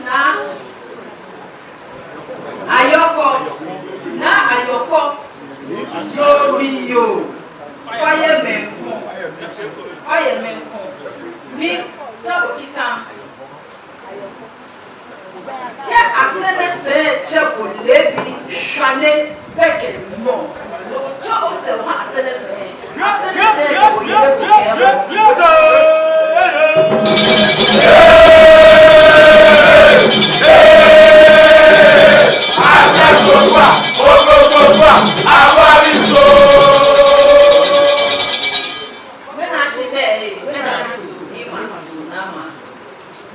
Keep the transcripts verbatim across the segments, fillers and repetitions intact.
Naa Ayɔkɔ, Naa Ayɔkɔ, yoo mi yoo, fire mɛi kɔŋ, fire mɛi kɔŋ. Miitao kita. Kɛ Asɛrɛ sɛi tsɛ bo leebi shwane gbɛkɛ nɔ, no otsɔ osɛɛ oha Asɛrɛ sɛi. Asɛrɛ sɛi kɛ bo yɛ ko kɛ bo. Ŋmɛnɛ shi mɛɛ, ŋmɛnɛ shi Soo, Nii Maŋsoo, Naa Maŋsoo.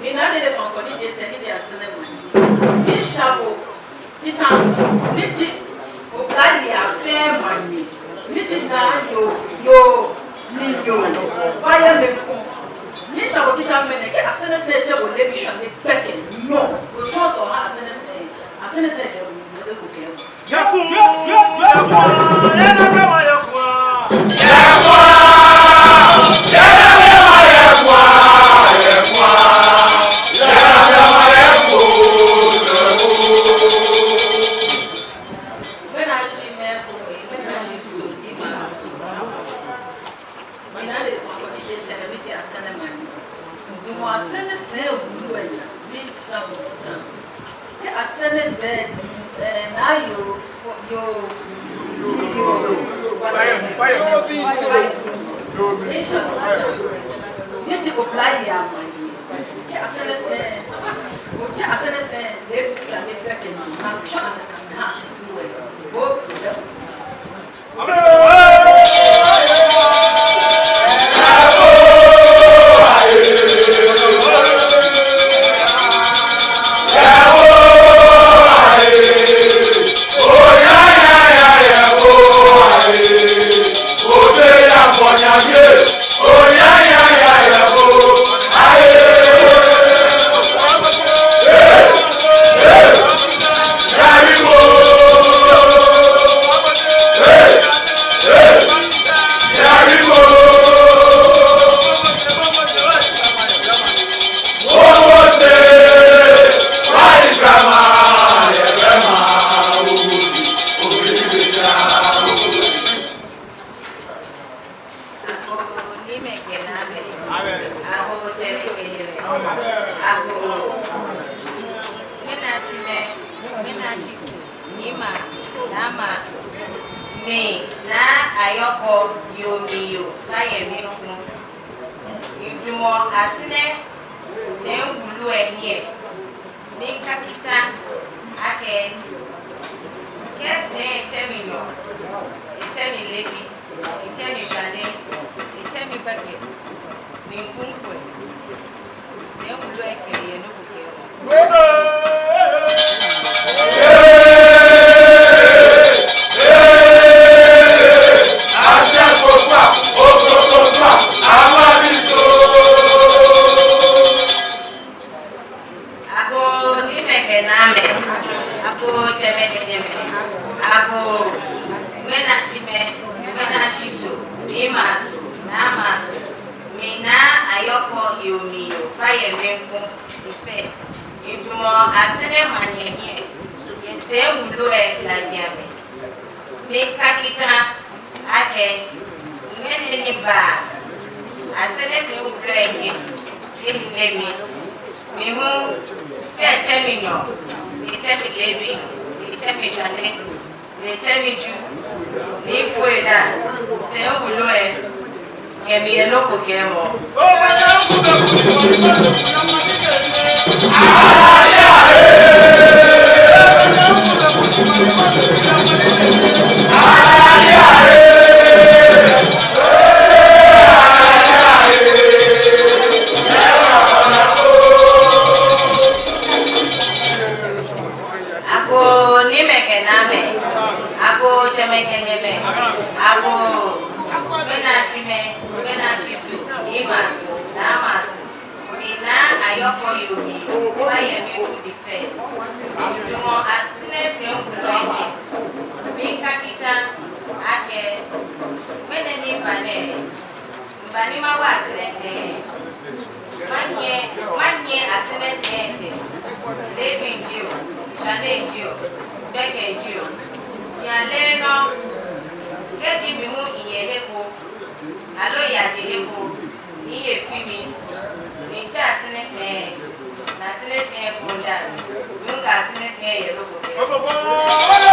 Mi Naa Dede Faŋkɔ ni ji etɛ, ni ji Asɛrɛ Manyɛ. Miisha bo kita, ni ji oblayei afɛɛ manyɛ, ni ji Naa yoo, yoo, ni yoo, fire mɛi kɔŋ. Miisha bo kita ŋmɛnɛ, kɛ Asɛrɛ sɛi tsɛ bo leebi shwane gbɛkɛ nɔ, otsɔ osɛɛ oha Asɛrɛ sɛi. Asɛrɛ sɛi kɛ bo yɛ ko kɛ bo. Ŋmɛnɛ shi mɛɛ ko, ŋmɛnɛ shi Soo, Nii Maŋsoo. Mi Naa Dede Faŋkɔ ni ji etɛ, ni ji Asɛrɛ Manyɛ. Dumɔ Asɛrɛ sɛi wulu lɛ naa, miisha bo kita. Kɛ Asɛrɛ sɛi, eh, Naa yoo, fo-, yoo, yoo, fire, fire. Miisha bo kita. Ni ji oblayei amanyɛ. Kɛ Asɛrɛ sɛi, otsɛ Asɛrɛ sɛi leebi shwane gbɛkɛ nɔ, otsɔ Asɛrɛ sɛi oha Soo wulu lɛ. Agoo niimɛi kɛ naamɛi. Agoo tsɛmɛi kɛ nyɛmɛi. Agoo. Ŋmɛnɛ shi mɛɛ, ŋmɛnɛ shi Soo, Nii Maŋsoo, Naa Maŋsoo. Mi Naa Ayɔkɔ yoo mi yoo, fire mɛi kɔŋ. Midumɔ Asɛrɛ sɛi wulu lɛ hiɛ. Miika kita akɛ, kɛ sɛi etsɛ mi nɔ, etsɛ mi leebi, etsɛ mi shwane, etsɛ mi gbɛkɛ, miikuŋ kwɛ. Sɛi wulu lɛ kɛ mi yɛ nɔ ko kɛ bo. Agoo niimɛi kɛ naamɛi. Agoo tsɛmɛi kɛ nyɛmɛi. Agoo. Ŋmɛnɛ shi mɛɛ, ŋmɛnɛ shi Soo, Nii Maŋsoo, Naa Maŋsoo. Mi Naa Ayɔkɔ yoo mi yoo, fire mɛi kɔŋ, the first. Midumɔ Asɛrɛ Manyɛ hiɛ, yɛ sɛi wulu lɛ naa nyɛmɛi. Miika kita akɛ, ŋmɛnɛ ni miba Asɛrɛ sɛi wulu lɛ hiɛ, kɛ ele mi, mi hu, kɛ etsɛ mi nɔ, etsɛ mi leebi, etsɛ mi shwane, etsɛ mi ju, ni foi da, sɛi wulu lɛ kɛ mi yɛ nɔ ko kɛ bo. Agoo niimɛi kɛ naamɛi. Agoo tsɛmɛi kɛ nyɛmɛi. Agoo. Ŋmɛnɛ shi mɛɛ, ŋmɛnɛ shi Soo, Nii Maŋsoo, Naa Maŋsoo. Mi Naa Ayɔkɔ yoo mi yoo, fire mɛi kɔŋ, the first. Midumɔ Asɛrɛ sɛi wulu lɛ hiɛ. Miika kita akɛ, ŋmɛnɛ ni miba nɛɛ, miba ni mawo Asɛrɛ sɛi. Manyiɛ, manyiɛ Asɛrɛ sɛi sɛɛ. mi, ni mitsɛ Asɛrɛ Sɛɛ, ni Asɛrɛ Sɛɛ founder mi, mi hu kɛ Asɛrɛ Sɛɛ yɛ nɔ ko pɛ.